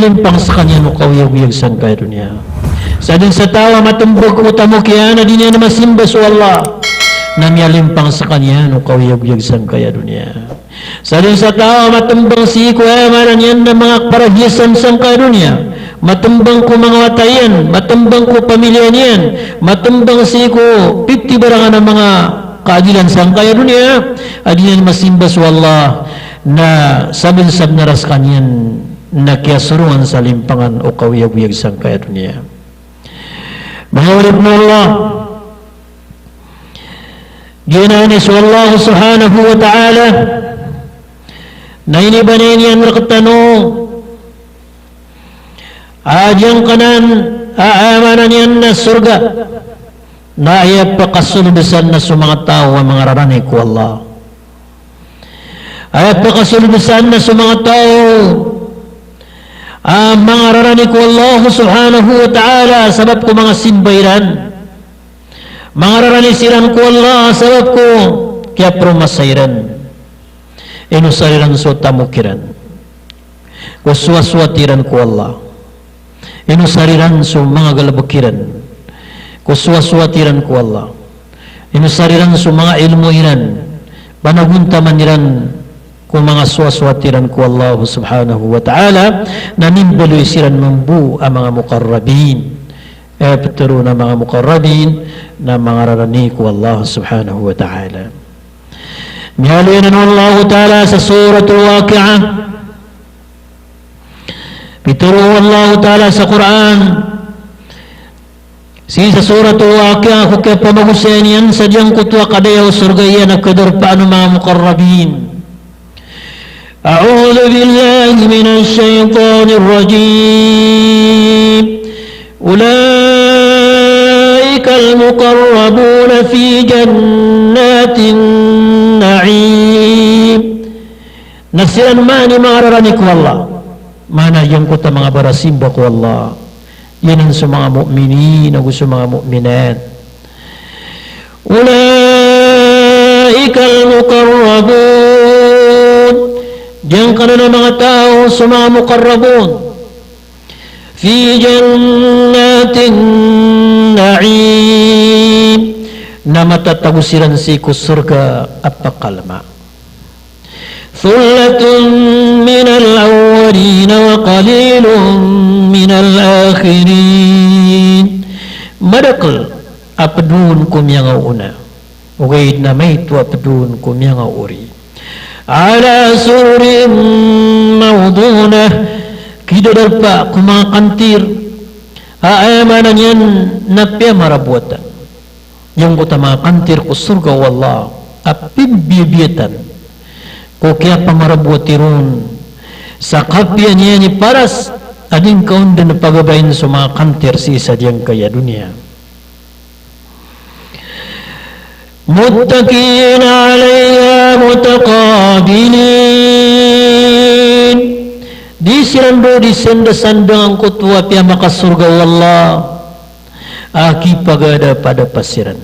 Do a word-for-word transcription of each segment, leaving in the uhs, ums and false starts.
miyalimpang skaniyan o kaoyagoyag sangkaya doniya. Sadn sa taw a matmbang ko tamok iyan a di niyan masimba so Allah, na miyalimpang skaniyan o kaoyagoyag sangkaya doniya. Sadn sa taw a matmbang sii ko, aya maana niyan na manga parahiyasan sangkaya doniya, matmbang ko manga wata iyan, matmbang ko pamilya niyan, matmbang sii ko pitibarangan a manga kaadilan sangkaya doniya, a di niyan masimba so Allah, na sabnsabnar a skaniyan na kiyasorongan sa limpangan o kaoyagoyag sangkaya doniya. Manga oripn o Allah, giyanan i so Allah subhanahu wa ta'ala na inibanay niyan rktano a giyangkanan a aya maana niyan na sorga na aya pakasold san na so manga taw a manga rarani ko Allah. Aya pakasold san na so manga taw a manga rarani ko Allah subhanahu wa ta'ala sabap ko manga simba iran. Manga rarani siran ko Allah sabap ko kiyapromasa iran. Inosar iran so tamok iran ko sowasowat iran ko Allah. Inosar iran so manga galbk iran ko sowasowat iran ko Allah. Inosar iran so manga ilmo iran, panagontaman iran ko manga sowasowat iran ko Allah subhanahu wa ta'ala, na mimbaloy siran mambo a manga muqarrabin. Eh, ptharoon a manga muqarrabin na manga rarani ko Allah subhanahu wa ta'ala. Miyaaloy anan o Allah ta'ala sa Suratul Waqi'ah. Pitharo o Allah ta'ala sa Qur'an, sii sa Suratul Waqi'ah, ko kiyapamagosay niyan sa giyangkoto a kadaya o sorga iyan a kadarpaan o manga muqarrabin. A'udhu billahi minash shaytanir rajim. Ulaikal muqarrabuna fi jannatin na'im. Na siran man i manga rarani ko Allah. Maana giyangkoto a manga barasimba ko Allah, giyanan so manga mu'minin ago so manga mu'minat. Ulaikal muqarrabun. Giyangkanan a manga taw so manga muqarrabun. Fi jannatin na'im. Na matatago siran sii ko sorga a pakalma. Thullatun minal awwalin wa qalilun minal akhirin. Madakl a pd on ko miyangaoona, ogaid na maito a pd on ko miyangaori. Ala sururin mawdunah, kidadarpa ko manga kantir a aya maana niyan na piyamarabowatan. Giyangkoto a manga kantir ko sorga o Allah a pimbiyabiyatan ko kiyapamarabowati ron sa kapiya niyan i paras a di ngka on dn pagabain so manga kantir sii sa giyangkaya doniya. Muttaki'ina 'alayha mutaqabilin. Di siran dn di sandasandang angkoto a piyamakasorga o Allah a kipagadapadapa siran.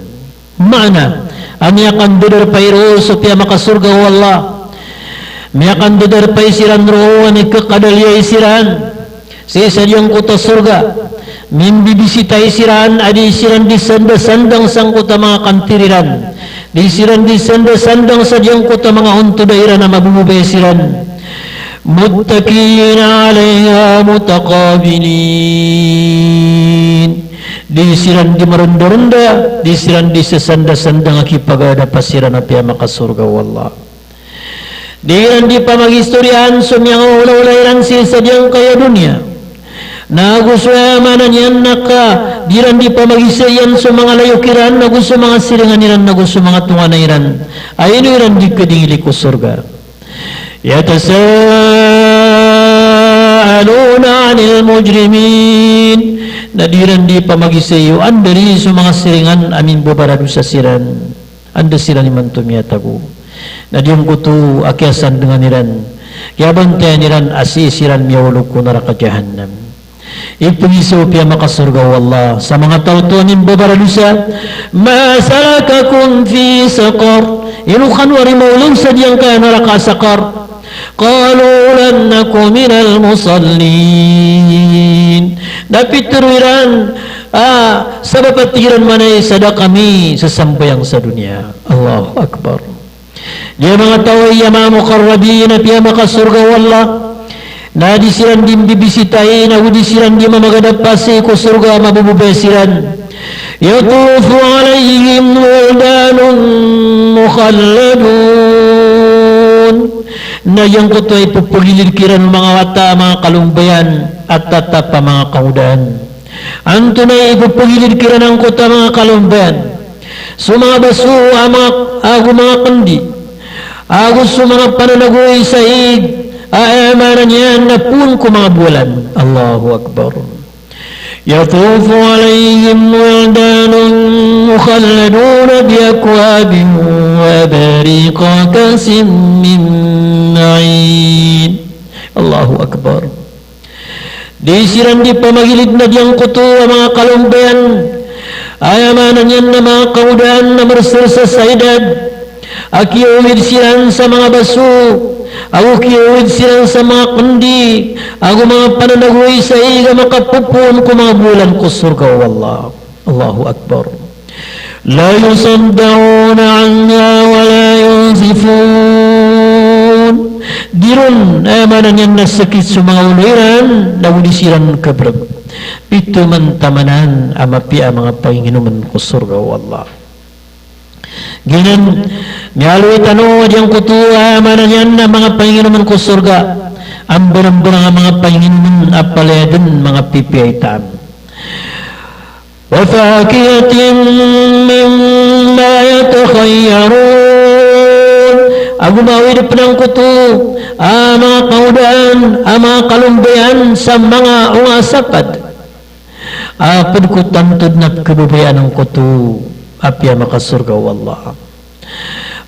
Maana a miyakandadarpa iron so piyamakasorga o Allah. Miyakandadarpa siran roo a mikakadaliya siran sii sa giyangkoto a sorga. Mimbibisita siran a di siran di sandasandang sangkoto a manga kantir iran. Di siran di sandasandang sa giyangkoto a manga ontoda iran a mabobobay siran. Muttaki'ina 'alayha mutaqabilin. Di siran di maronda-ronda, di siran di sasandasandang a kipagadapadapa siran a piyamakasorga o Allah. Di iran di pamagistoriyaan so miyangaolaola iran sii sa giyangkaya doniya. Na ago so aya maana niyan na ka di iran di pamagisaiyan so manga layok iran, ago so manga siringan iran, ago so manga tonganay iran a ino iran di kadingili ko sorga. Yatasaaluna 'anil mujrimin. Na di iran di pamagisai o anda di so manga siringan a mimbabaradosa siran. Anda siran imanto miyatago? Na giyangkoto a kiyasandngan iran, kiyabantayan iran a sii siran miyaolog ko naraka Jahannam. Ipagisa o piyamakasorga o Allah sa manga taw oto a mimbabaradosa, "Ma salakakum fi saqar?" Ino kano a rimaolog sa giyangkaya naraka a Saqar? Qalu lam naku minal musallin. Na pitharo iran, ah, sabap a tig iran, manay sa da kami sasambayang sa doniya. Allahu Akbar. Giya manga taw aya, manga muqarrabin a piyamakasorga o Allah, na di siran di mbibisita, na go di siran di mamagadapa sii ko sorga a mabobobaya siran. Yatufu alayhim wildanun mukhalladun. Na giyangkoto a ipepegilid kiran o manga wata a manga kalombayan a tatap a manga kangodaan. Antonaa i ipepegilid kiran angkoto a manga kalombayan? So manga baso a manga, ago manga kendi, ago so manga pananagoy sa ig a, aya maana niyan na poon ko manga bowalan. Allahu Akbar. Yatufu alayhim wildanun mukhalladun bi akwabin wa abariqa wa ka'sin min ma'in. Allahu Akbar. Di siran di pamagilid na giyangkoto a manga kalombayan, aya maana niyan na manga kangodaan a mereseresa sa idad, a kiyaowid siran sa manga baso, ago kiyaowid siran sa manga kendi, ago manga pananagoy sa ig a makapopoon ko manga bowalan ko sorga o Allah. Allahu Akbar. La yusaddauna anha wa la yunzifun. Di ron, aya maana niyan na sekit so manga olo iran, na go di siran kebereg. Pito man tamanan a mapiya a manga panginginomen ko sorga o Allah. Giyanan, miyaaloy tano a giyangkoto, aya maana niyan na manga panginginomen ko sorga, a mbarambarang a manga panginginomen a palaya den manga pipiya i taam. Wa fakihatin mimma yatakhayyarun. Ago maawid pen angkoto a manga kangodaan a manga kalombayan sa manga onga a sapad a ped ko tanto den a pekebabayaan angkoto a piyamakasorga o Allah.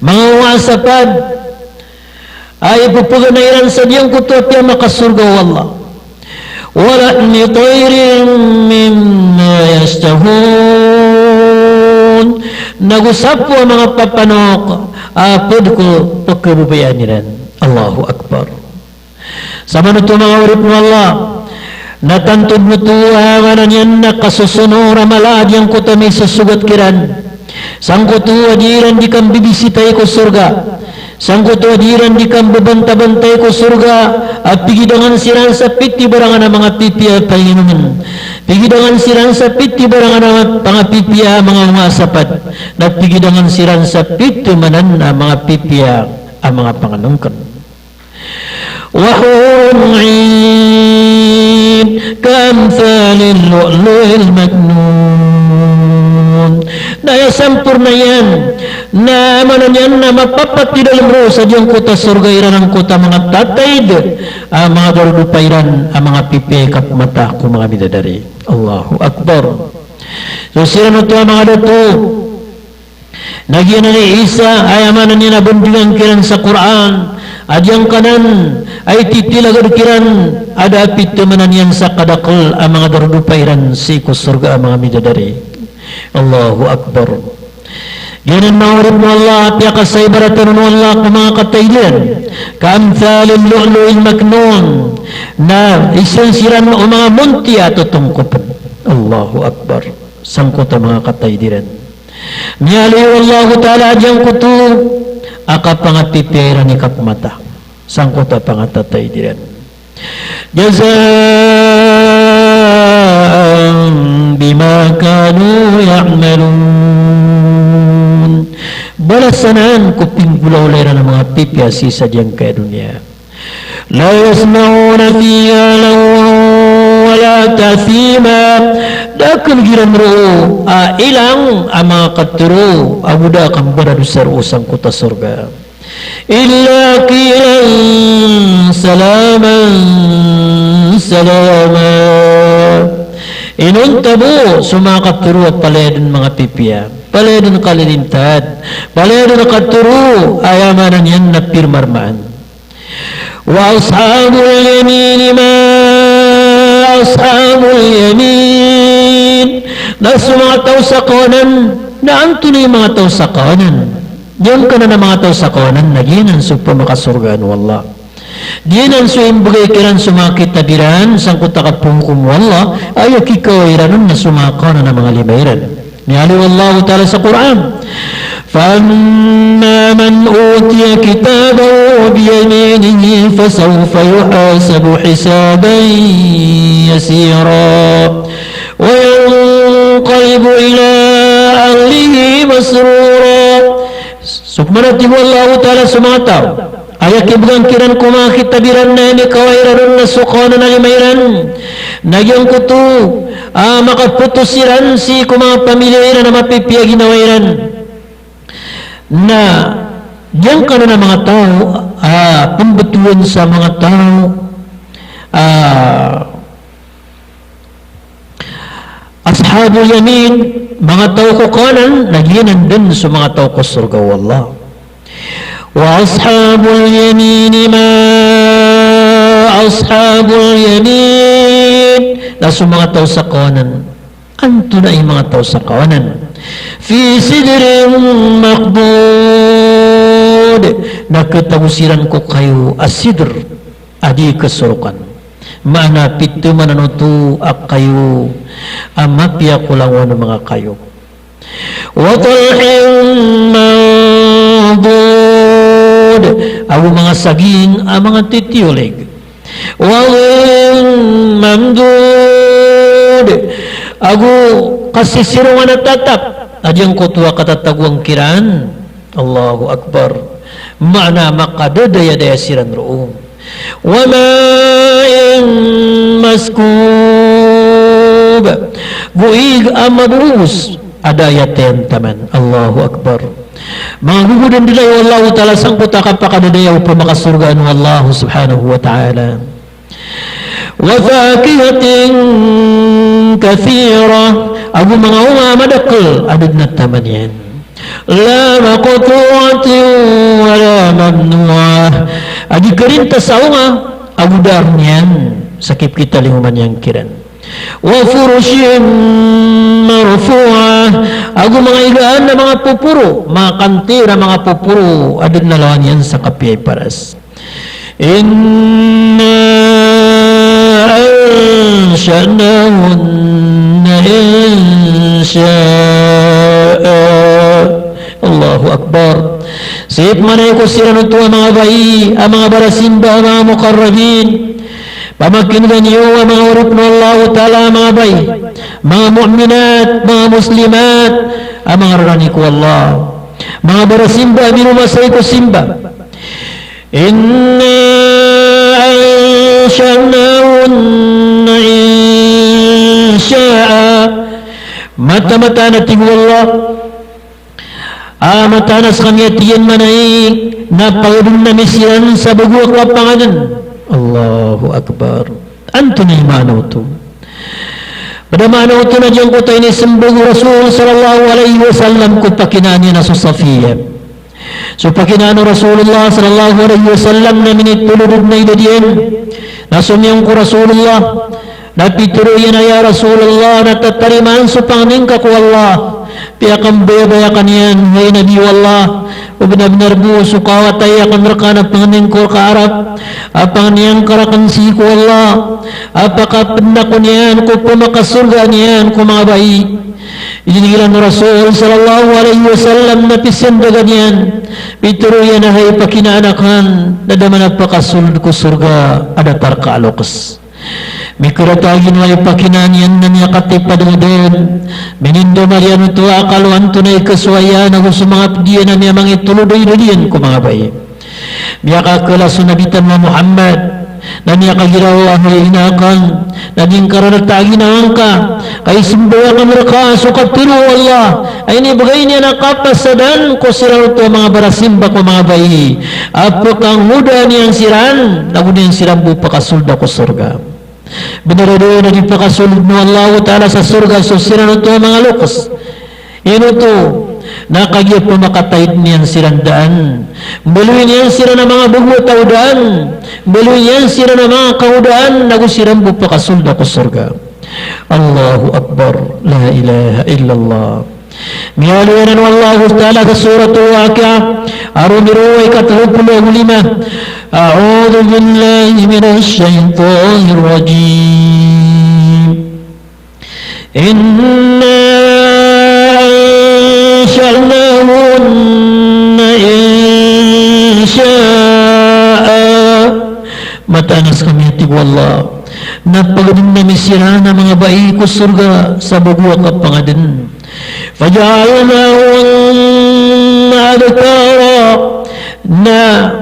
Manga onga a sapad a ipepeganay iran sa giyangkoto a piyamakasorga o Allah. Wa lahmi tayrin mimma yashtahun. Na go sapo a manga papanok a ped ko pekebabayaan iran. Allahu Akbar. Samanoto manga oripen o Allah, na tanto den oto, aya maana niyan na kasosono o mala a giyangkoto a misosogat kiran. Sangkoto a di iran di kambibisitay ko sorga. Sangkoto a di iran di kambabantabantai ko sorga, a pigidangan siran sa pito i barangan a manga pipiya a panginginomen. Pigidangan siran sa pito i barangan a manga pipiya a manga onga a sapad. Na pigidangan siran sa pito manan a manga pipiya a manga pangenengken. Wa hurun 'ain ka amthalil lu'lu'il maknun. Na aya samporna iyan, na maana niyan na mapapatidalem roo sa giyangkoto a sorga iran angkoto a manga tataid a manga darodopa iran a manga pipiya i kapemata ko manga bidadari. Allahu Akbar. So siran oto a manga dato, na giyanan i isa, aya maana niyan na bandingan kiran sa Qur'an, a giyangkanan a ititilagad kiran a da a pito maana niyan sa kadakel a manga darodopa iran sii ko sorga a manga bidadari. Allahu Akbar. Giyanan manga oripen o Allah, piyakasaibaratan o Allah ko manga kataid iran. Ka amthalil lu'lu'il maknun. Na isa siran o manga montiya a totongkopen. Allahu Akbar. Sangkoto a manga kataid iran. Miyaaloy o Allahu Ta'ala a giyangkoto a kapangapipiya iran i kapemata. Sangkoto a pangatataid iran. Jazaan bima kanu ya'malun. Balasan anan ko pinggolawla iran a manga pipiya sii sa giyangkaya doniya. La yasma'una fiha laghwan wala ta'thima. Da a kenigiran roo a ilang a manga katharo, ago da a kambaradosa roo sangkoto a sorga. Illa qilan salaman salama. Inonta bo so manga katharo a palaya den manga pipiya, palaya den kalilintad, palaya den katharo, aya maana niyan na pirmarmaan. Wa ashabul yamini ma ashabul yamin. Na so manga taw sa kawanan, na antonaa i manga taw sa kawanan? Giyangkanan a manga taw sa kawanan na giyanan so pamakasorgaan o Allah. Giyanan so imbgay kiran so manga kitab iran sangkoto a kapohokom o Allah, aya kikawaa iran on na so manga kawanan a manga lima iran. Miyaaloy o Allahu Ta'ala sa Qur'an: فأما من أوتي كتابه بيمينه فسوف يحاسب حسابا يسيرا وينقلب إلى أهله مسرورا. So pman a tig o Allahu Ta'ala so manga taw a aya kibgan kiran ko manga kitab iran na aya mikawaa iran on na so kawanan a lima iran, na giyangkoto a makapotos iran sii ko manga pamilya iran a mapipiya ginawa iran. Na giyangkanan a manga taw a pmbtowan sa manga taw a Ashabul yamin, manga taw ko kanan, na giyanan dn so manga taw ko sorga o Allah. Wa ashabul yamini ma ashabul yamin. Na so manga taw sa kanan, antonaa i manga taw sa kanan? Fi sidrin makhdud. Na khatago siran ko kayo a sidr a di kasorokan. Maana pito man oto a kayo a mapiya ko langon o manga kayo. Wa talhin mandud, ago manga saging a manga titiyolig. Wa dhillin mamdud, ago kasisirongan a tatap a giyangkoto a katatagoan kiran. Allahu Akbar. Maana makadadaya-daya siran roo. Wa ma'in maskub. Go ig a mabobos a da aya tayantaman. Allahu Akbar. Manga gogodan dn o Allahu Ta'ala sangkoto a kapakadadaya o pamakasorga o Allah Subhanahu wa Ta'ala. Wa fakihatin kathira, ago manga onga a madakl a da dn a taman iyan. La maqtu'atin wa la mamnu'ah, a di karintas a onga, ago da rn iyan sa kipkitalingoman iyan kiran. Wa furushin marfu'ah, ago manga igaan a manga poporo, manga kantir a manga poporo a da dn a lawan iyan sa kapiya i paras. Inna ansha'nahunna insha'a. Allahu Akbar. Sii pman a aya ko siran oto a manga bai a manga barasimba a manga muqarrabin. Pamakinega niyo a manga oripn o Allahu Ta'ala a manga bai, manga mu'minat, manga muslimat, a manga rarani ko Allah, manga barasimba a minomasa ko simba. Inna ansha'nahunna insha'a. Mataan-mataan a tig o Allah a mataan a skami a tig iyan manay na pagadn ami siran sa bago a kapangadn. Allahu Akbar. Antonaa i maana oto? Pd a maana oto na giyangkoto a inismbag o Rasul sallallahu alaihi wasallam ko pakinaan iyan a so Safiya. So pakinaan o Rasulullah sallallahu alaihi wasallam na minitolod o dn a idad iyan. Na somiyong ko Rasulullah, na pitharo iyan a, "Ya Rasulullah, na tatarimaan so pangni ngka ko Allah." Piyakambaya-baya ka niyan, hay Nabi o Allah, o bnar-bnar bo so kawatay akn rka na pangni ngka ko harap a pangni ngka rakn sii ko Allah a pakapd ako niyan ko pmakasorga niyan ko manga bai. Idinigiran o Rasul sallallahu alaihi wasallam na pisandagan iyan, pitharo iyan a, "Hay pakinaan akn, na da man a pakasold ko sorga a datar ka a loks." Mikarata a ginawa i pakinaan iyan na miyakatipad a dn, minindoma iyan oto a akal o antonaa i kasowa iyan ago so manga pd iyan a miyamangitolod a idad iyan ko manga bai. Miyakakala so Nabi tano a Muhammad, na miyakagiraw a, "Hay ina akn, na di ngka rarata a ginawa ngka, ka ismbag akn rka so katharo o Allah a inibgay niyan a kapasadan ko siran oto a manga barasimba ko manga bai a pkangodaan iyan siran, na go niyan siran bo pakasolda ko sorga." Bnar a dn a di pakasold o Allahu Ta'ala sa sorga so siran oto a manga loks. Ino oto? Na kagiya pmakataid iyan siran daan, mbaloyin iyan siran a manga bago a taw daan, mbaloyin iyan siran a manga kaw daan, na go siran bo pakasolda ko sorga. Allahu Akbar. La ilaha illallah. Miyaaloy anan o Allah Ta'ala sa Suratul Waqi'ah, a romiro a ikatlo polo ago lima. A'udhu billahi minash shaytanir rajim. Inna ansha'nahunna insha'a. Mataan a skami, tig o Allah, na pagadn ami siran a manga bai ko sorga sa bago a kapangadn. Faja'alnahunna abkara. Na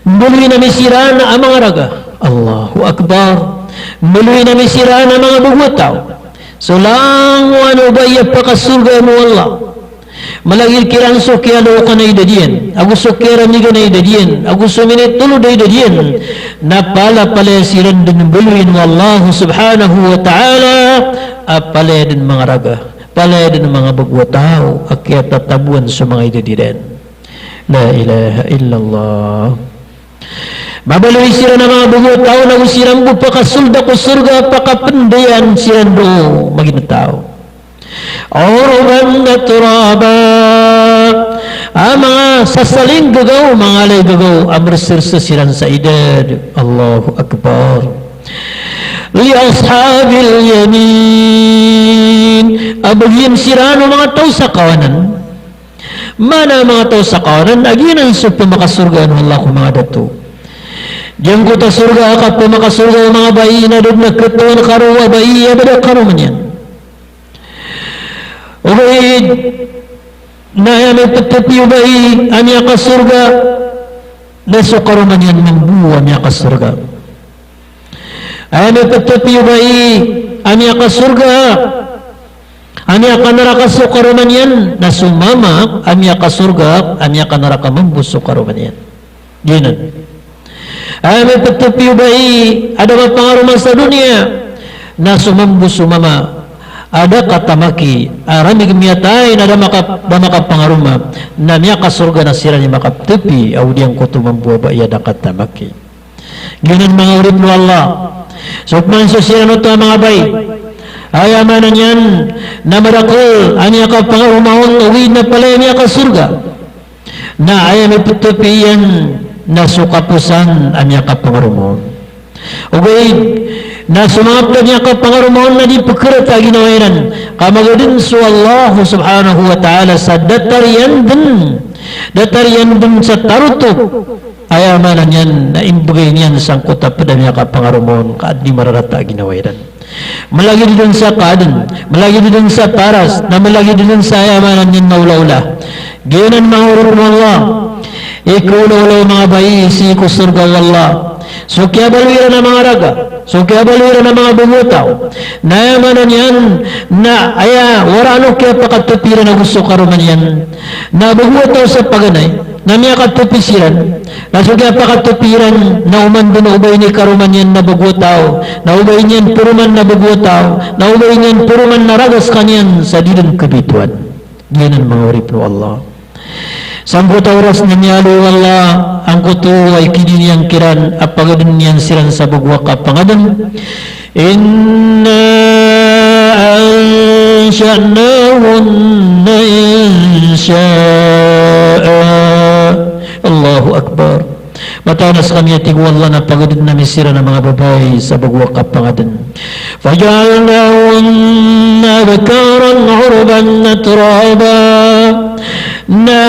mbaloyin ami siran a manga raga. Allahu Akbar. Mbaloyin ami siran a manga bago a taw. So langowan o bai a pakasorga mo, Allah, malagid kiran so kiyalookan a idad iyan, ago so kiyaramigan a idad iyan, ago so minitolod a idad iyan, na palapalaya siran dn mbaloyin o Allah Subhanahu wa Ta'ala a palaya dn manga raga, palaya dn manga bago a taw a kiyatataboan so manga idad iran. La ilaha illallah. Mabaloy siran a manga bago a taw, na go siran bo pakasolda ko sorga, pakapndayan siran roo maginetaw. Urban atraba. A manga sasalinggagaw, manga alaygagaw a mrserse siran sa idad. Allahu Akbar. Li ashabil yamin. A bagian siran o manga taw sa kawanan. Maana a manga taw sa kawanan, a giyanan so pmakasorga o Allah ko manga dato. Giyangkoto a sorga a kapmakasorga o manga bai na da dn a katawan ka roo a bai a ba da karoma niyan. Ogaid na aya miptpi o bai a miyakasorga na so karoma niyan mambo a miyakasorga. Aya miptpi o bai a miyakasorga, a miyakanaraka so karoma niyan, na so mama a miyakasorga, a miyakanaraka mambo so karoma niyan. Giyanan. Aya miptpi o bai a da mapangaroma sa doniya, na so mambo so mama a da katamaki, a ramig miyatay na da maka-, da makapangaroma, na miyakasorga na siran i makaptpi a o giyangkoto mambo a bai a da katamaki. Giyanan manga oripn o Allah. So pman so siran oto a manga bai, aya maana niyan na madakl a miyakapangaroma on, ogaid na palaya miyakasorga. Na aya miptpi iyan na so kaposan a miyakapangaroma on. Ogaid na so manga pd a miyakapangaroma on na di pkharata a ginawa iran, ka magadn so Allah Subhanahu wa Ta'ala sa datar iyan dn, datar iyan dn sa tarotop. Aya maana niyan na imbgay niyan sangkoto a pd a miyakapangaroma on ka adn i mararata a ginawa iran. Malagid dn sa kaadn, malagid dn sa taras, na malagid dn sa aya maana niyan na olaola. Giyanan manga oripn o Allah, i kaolaola o manga bai sii ko sorga o Allah. So kiyabaloy iran a manga raga, so kiyabaloy iran a manga bago a taw, na aya maana niyan na aya waraan o kiyapakatpi iran ago so karoma niyan na bago a taw sa paganay, na miyakatpi siran, na so kiyapakatpi iran na oman dn o bai niyan karoma niyan na bago a taw, na o bai niyan paroman na bago a taw, na o bai niyan paroman na raga skaniyan sa di dn kabitowan. Giyanan manga oripn o Allah. Sangkoto a oras na miyaaloy o Allah angkoto a ikidiniyan kiran a pagadn iyan siran sa bago a kapangadn. Inna ansha'nahunna insha'a. Allahu Akbar. Mataan a skami, a tig o Allah, na pagadn ami siran a manga babay sa bago a kapangadn. Faja'alnahunna abkaran urban atraba. Na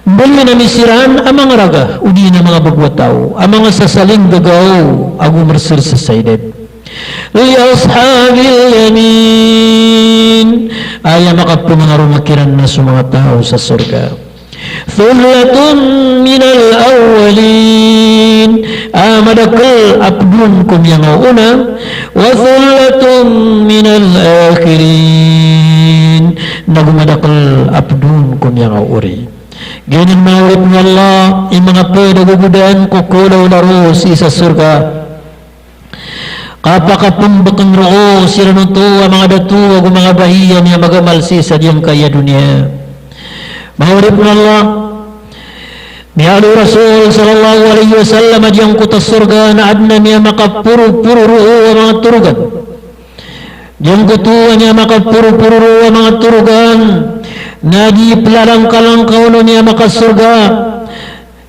mbaloyin ami siran a manga raga, odi na manga bago a taw, a manga sasalinggagaw ago mrserse sa idad. Li ashabil yamin. Aya makapmangaroma kiran na so manga taw sa sorga. Thullatun minal awwalin. A madakl a pd on ko miyangaoona. Wa thullatun minal akhirin. Nago madakl a pd on ko miyangaori. Giyanan manga oripn o Allah i manga pd a gogodaan ko kaolaola roo sii sa sorga. Kapakapmbkn roo siran oto a manga dato ago manga bai a miyamagamal sii sa giyangkaya doniya. Manga oripn o Allah, miyaaloy o Rasul sallallahu alaihi wasallam a giyangkoto a sorga na adn a miyamakaporoporo roo a manga torogan. Giyangkoto a miyamakaporoporo roo a manga torogan na di pelalangkalangka on o miyamakasorga.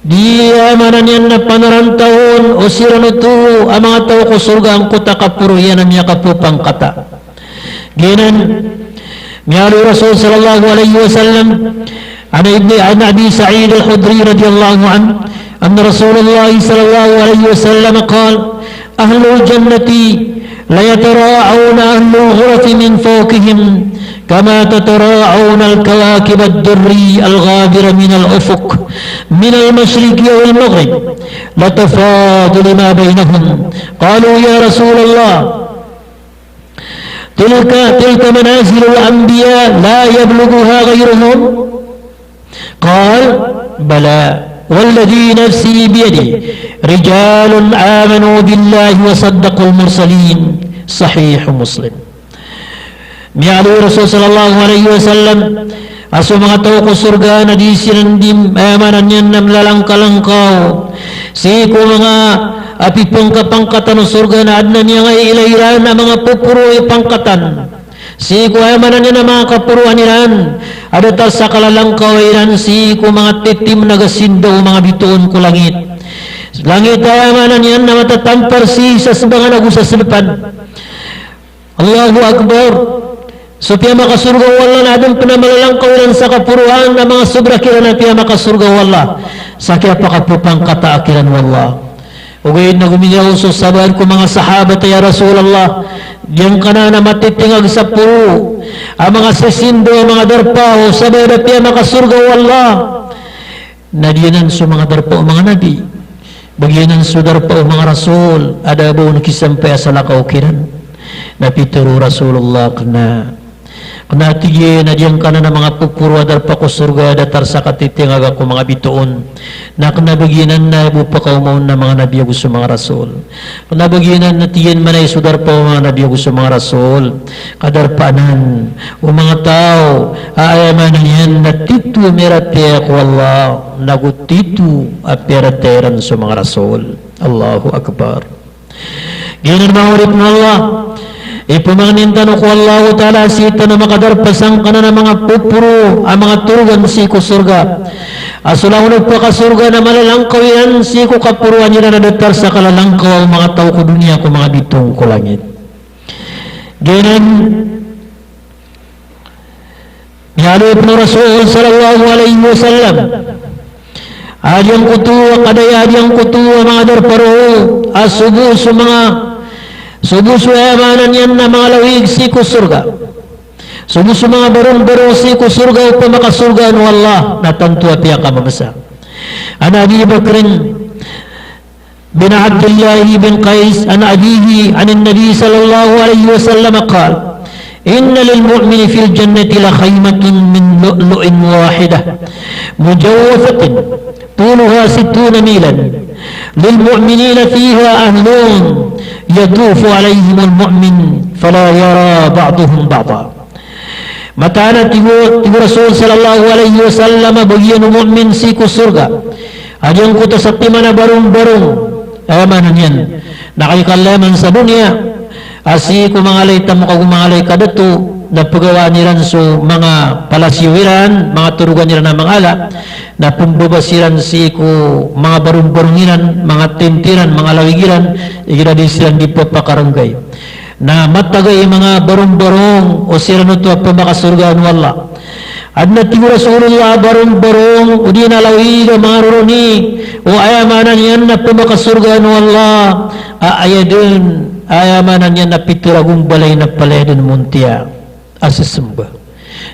Di, aya maana niyan na panarantaon o siran oto a manga taw ko sorga angkoto a kaporo iyan a miyakapopangkata. Giyanan, miyaaloy o Rasul sallallahu alaihi wasallam, an Ibni, an Abi Sa'id Al-Khudri radiyallahu anhu, anna Rasulullah sallallahu alaihi wasallam qal, "Ahlul jannati la yatara'awna ahlal ghurafi min fawqihim, kama tatara'awna al-kawakib ad-durri al-ghabira min al-ufuq, min al-mashriqi aw al-maghrib, la tafaduli ma baynahum." Qalu, "Ya Rasulallah, tilka, tilka manazilul anbiya la yablughuha ghayruhum." Qal, "Bala, walladhi nafsi biyadihi, rijalun amanu billahi wa saddaqul mursalin." Sahih Muslim. Miyaaloy o Rasul sallallahu alaihi wasallam a so manga taw ko sorga na di siran di, aya maana niyan na melalangkalangkaw sii ko manga, a, pipangkapangkatan o sorga na aden a miyangaiilay iran a manga poporo i pangkatan sii ko, aya maana niyan na manga kaporoan iran a datar sa kalalangkaw iran sii ko manga titiman a gasindaw o manga bitoon ko langit. Langit a, aya maana niyan na matatampar sii sa sebangan ago sa selepan. Allahu Akbar. So piyamakasorga o Allah na aden pen a malalangkaw iran sa kaporoan a manga sobra kiran a piyamakasorga o Allah sa kiyapakapopangkata kiran o Allah. Ogaid na gomiraw so sabaad ko manga sahabat a, "Ya Rasulullah, giyangkanan a matitingag sa poro a manga sisindaw a manga darpa o sabaad a piyamakasorga o Allah?" Na giyanan so manga darpa o manga nabi. Ba giyanan so darpa o manga rasul a da a ba on kisampay a salakaw kiran. Na pitharo o Rasulullah, kena, kena, tig iyan, a giyangkanan a manga poporo a darpa ko sorga a datar sa katitingaga ko manga bitoon. Na kena ba giyanan na bo pakaoma on a manga nabi ago so manga rasul. Kena ba giyanan na tig iyan, manay so darpa o manga nabi ago so manga rasul. Kadarpa anan o manga taw a, aya maana niyan na tito a miyaratiyaya ko Allah, nago tito a piyaratiyaya iran so manga rasul. Allahu Akbar. Giyanan manga oripn o Allah, ipamangnin tano ko Allahu Ta'ala sii tano makadarpa sangkanan a manga poporo a manga torogan sii ko sorga. A so langon o pakasorga na malalangkaw iyan sii ko kaporoan iran a datar sa kalalangkaw o manga taw ko doniya ko manga bitoon ko langit. Giyanan, miyaaloy o Rasul sallallahu alaihi wasallam a giyangkoto a kadaya, a giyangkoto a manga darpa roo a so bo so manga, so bo so, aya maana niyan na manga lawig sii ko sorga. So bo so manga barongbarong sii ko sorga o pamakasorgaan o Allah na tanto a piyakamamasa. An Abi Bakrin bin Abdillah bin Qais an abihi an Nabi sallallahu alaihi wasallam qal, "Inna lil mu'mini fil jannati la khaymatun min lu'lu'in wahidah mujawwafatin tuluha sittuna milan. Lil mu'minina fiha ahlun yatufu alaihimul mu'min fala yara ba'duhum ba'da." Mataan a tig o, tig o Rasul sallallahu alaihi wasallam a ba giyanan o mu'min sii ko sorga a giyangkoto a satiman a barongbarong, aya maana niyan na kay kalaman sa doniya a sii ko manga lay tamok ago manga lay kadato na pegawaan iran so manga palasiyo iran, manga torogan iran a manga ala, na pembabas iran sii ko manga barongbarong iran, manga tent iran, manga lawig iran, igira di siran di pepakarenggai. Na mataga i manga barongbarong o siran oto a pamakasorgaan o Allah. Aden a tig o Rasulullah a barongbarong odi na lawig a manga roroni o aya maana niyan na pamakasorgaan o Allah a aya den, aya maana niyan na pito ragon balay na palaya den montiya a sesemba.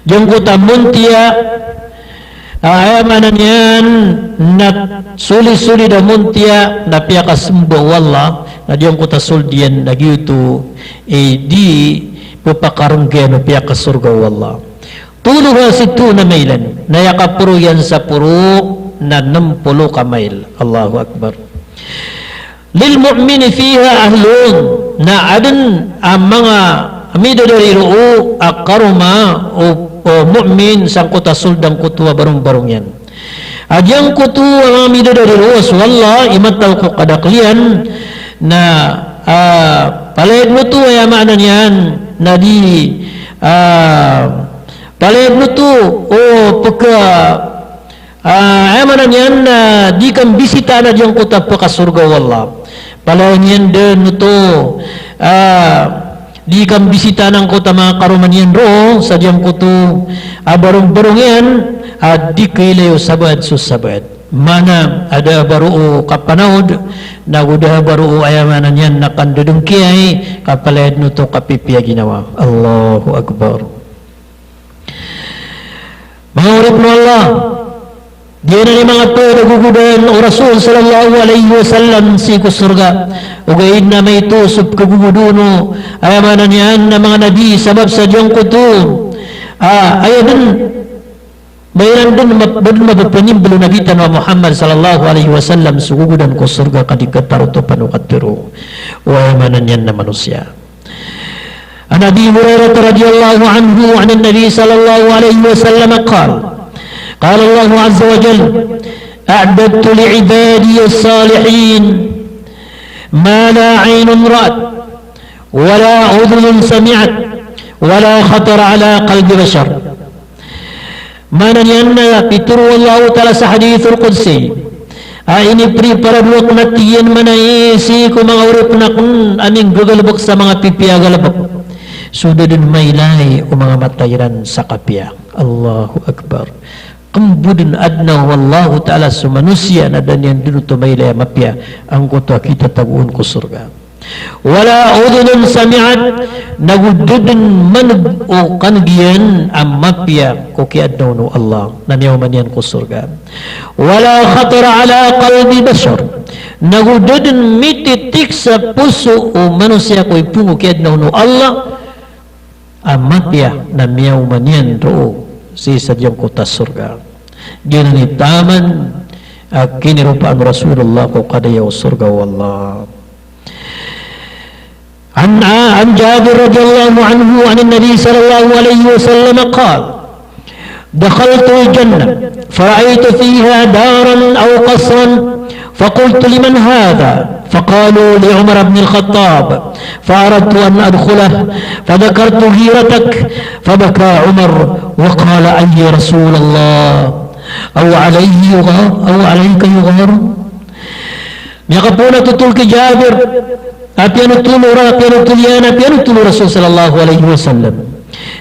Giyangkoto a montiya a, aya maana niyan na solisolid a montiya na piyakasemba o Allah, na giyangkoto a sold iyan na giyoto i di pepakarenggayan o piyakasorga o Allah. Tuluha sittuna mailan, na aya kaporo iyan sa poro na nem polo ka mail. Allahu Akbar. Lil mu'mini fiha ahlun, na aden a manga midadari roo a karoma o, o mu'min sangkoto a sold angkoto a barongbarong iyan. A giyangkoto a manga midadari roo a so Allah i mataw ko kadakl iyan na, ah, palaya den oto, aya maana niyan na di, ah, palaya dn oto o peka, ah, aya maana niyan na di kambisitaan a giyangkoto a pekasorga o Allah. Palaya niyan dn oto, ah, di kambisitaan angkoto a manga karoma niyan roo sa giyangkoto a barongbarong iyan a di kailay o sabaad so sabaad. Maana a da a ba roo kapanaod, nago da a ba roo aya maana niyan na kandadangkiyai, ka palaya dn oto kapipiya ginawa. Allahu Akbar. Manga oripn o Allah, giyanan i manga pd a gogodan o Rasul sallallahu alaihi wasallam sii ko sorga. Ogaid na maito so pkhagogodan o, aya maana niyan na manga nabi, sabap sa giyangkoto a, aya dn ba iran dn map-, ba dn mapapanimbl o Nabi tano a Muhammad sallallahu alaihi wasallam so gogodan ko sorga ka di katarotop o katharo o, aya maana niyan na manosiya. An Abi Hurairah radhiyallahu anhu an an-Nabi sallallahu alaihi wasallam qal, qala Allahu azza wa jal, "A'dadtu li ibadiyas salihin ma la aynun ra'at, wa la udhunun sami'at, wa la khatara ala qalbi bashar." Maana niyan na pitharo o Allahu Ta'ala sa hadithul qudsi a iniprepared akn a tig iyan manaya sii ko manga oripn akn a minggagalbk sa manga pipiya a galbk so da dn mailay o manga mata iran sa kapiya. Allahu Akbar. Kmbo dn adn o Allahu Ta'ala so manosiya na da niyan dn oto mailay a mapiya angkoto a kitatagoon ko sorga. Wala udhunun sami'at, nago da dn maneg o kaneg iyan a mapiya ko kiyaadna on o Allah, na miyaoma niyan ko sorga. Wala khatara ala qalbi bashar, nago da dn mititik sa poso o manosiya ko ipong o kiyaadna on o Allah a mapiya, na miyaoma niyan roo sii sa giyangkoto a sorga. Giyanan i taman a kiniropaan o Rasulullah ko kadaya o sorga o Allah. An, an Jabir radhiyallahu anhu an an-Nabi sallallahu alaihi wasallam qal, دخلت الجنة فرأيت فيها دارا أو قصرا فقلت لمن هذا؟ فقالوا لعمر بن الخطاب فأردت أن أدخله فذكرت غيرتك فبكى عمر وقال أي رسول الله أو عليه يغار أو عليك يغار. Miyakapoon a totol ki Jabir a piyanotol o Ra-, a piyanotol iyan, a piyanotol o Rasul sallallahu alaihi wasallam.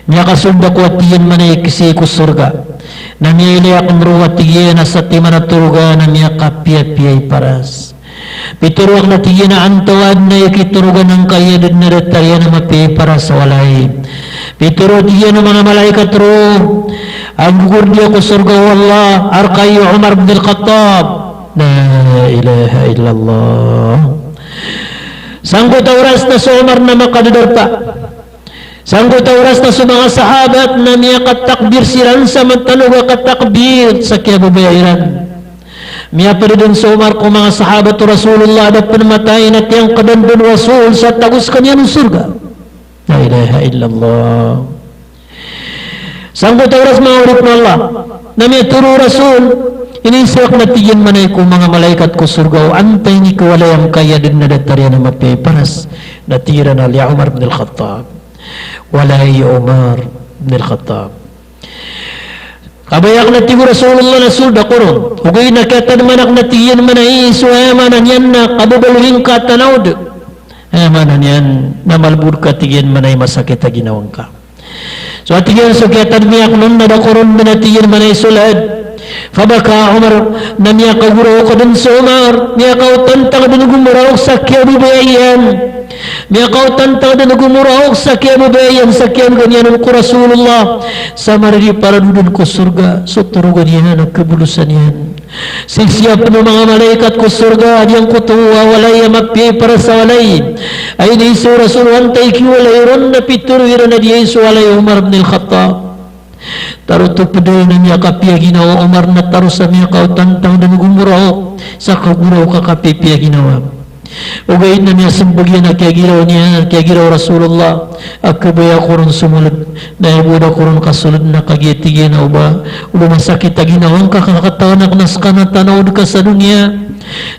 Miyakasold ako a tig iyan manaya sii ko sorga. Na miyailay akn roo a tig iyan a satiman a torogan a miyakapiyapiya i paras. Pitharo akn a tig iyan a antaa dn i kitorogan angkaya dn a datar iyan a mapiya i paras a walay. Pitharo a tig iyan o manga malaikat roo a nggogordiya ko sorga o Allah a rka i Umar bin Al-Khattab. La ilaha illallah. Sangkoto a oras na so Umar na makadadarpa. Sangkoto a oras na so manga sahabat na miyakatakbir siran sa matanog a katakbir sa kiyababaya iran. Miyapd dn so Umar ko manga sahabat o Rasulullah a da pn matay na tiyangkdan dn o Rasul sa tago skaniyan o sorga. La ilaha illallah. Sangkoto a oras, manga oripn o Allah, na miyatharo o Rasul, iniiza akn a tig iyan manaya ko manga malaikat ko sorga o antaa i kawalay angkaya dn a datar iyan a mapiya i paras. Na tig iran a li Umar bin Al-Khattab. Walay i Umar bin Al-Khattab. Kabaya akn a tig o Rasulullah na sold ako ron. Ogaid na kiyatadman akn a tig iyan manaya so aya maana niyan na kababaloy ngka a tanaod. Aya maana niyan na malbod ka tig iyan manaya i masakit a ginawa ngka. So a tig iyan so kiyatadmi akn on na da ko ron dn a tig iyan manaya i sold. Fabaka Umar, na miyakagoraok dn so Umar, miyakaotantang dn o gomoraok sa kiyababaya iyan. Miyakaotantang dn o gomoraok sa kiyababaya iyan, sa kiyaadna iyan on ko Rasulullah sa maririparado dn ko sorga so torogan iyan a kabolosan iyan. Sisiyapn o manga malaikat ko sorga a giyangkoto a walay a mapiya i paras a walay a iniiza o Rasul o antaa i kiwalay ron, na pitharo iran a giyai so walay o Umar bin Al-Khattab. Tarotop dn a miyakapiya ginawa o Umar na taro sa miyakaotantang dn o gomoraok sa kagoraok a kapipiya ginawa. Ogaid na miyasmbag iyan a kiyagiraw niyan, kiyagiraw o Rasulullah a kabaya ako ron somold. Na aya bo da ko ron kasold na kagiya tig iyan a o ba, o ba masakit a ginawa ngka ka katawan akn a ska na tanaod ka sa doniya.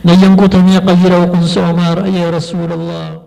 Na giyangkoto a miyakagiraw akn so Umar, ya Rasulullah.